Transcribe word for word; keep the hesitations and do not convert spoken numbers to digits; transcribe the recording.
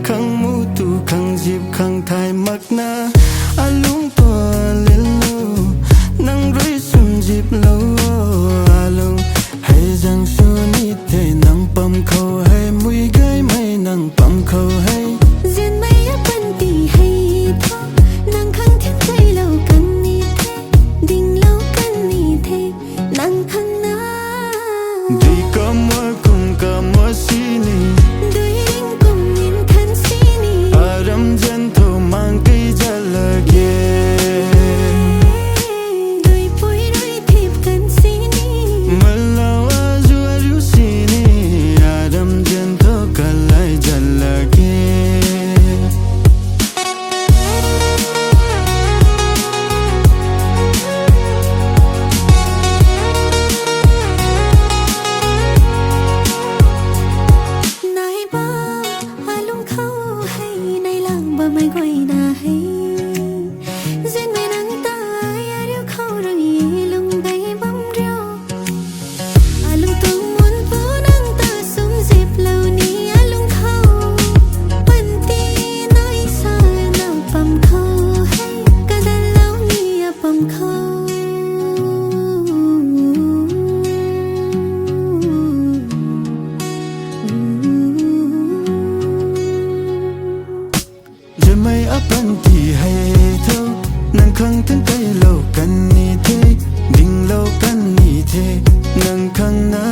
Khang mu tu khang zip khang thay makna, alung tuang lilou, nang rui swn ziplou o, alung. Hei zaeng sw ni the nang pam khou hei, mui gaymei nang pam khou hei. Zianmei apanty hei thu, nang khang thin keylou kan ni the, dinglou kan ni the, nang khang na. Dui kamwa kum kamwa sini, dui ring kum nin kan sini, aram zan thu mang kei zat lak ge. Duipui rui thip kan sini, malou azuh ariu sini, aram zan thu kalai zat lak ge. Nai bam, alung khou hei, nai lang bammei guayna hei. Zianmei nang ta, ariu khou rui lung dei bam riu. Alung tuang mun pu nang ta swn ziplou ni alung khou. Panty nai sa nang pam khou hei, kadatlou ni apam khou. Zianmei apanty hei thu, nang khang thin keylou kan ni the, dinglou kan ni the, nang khang na.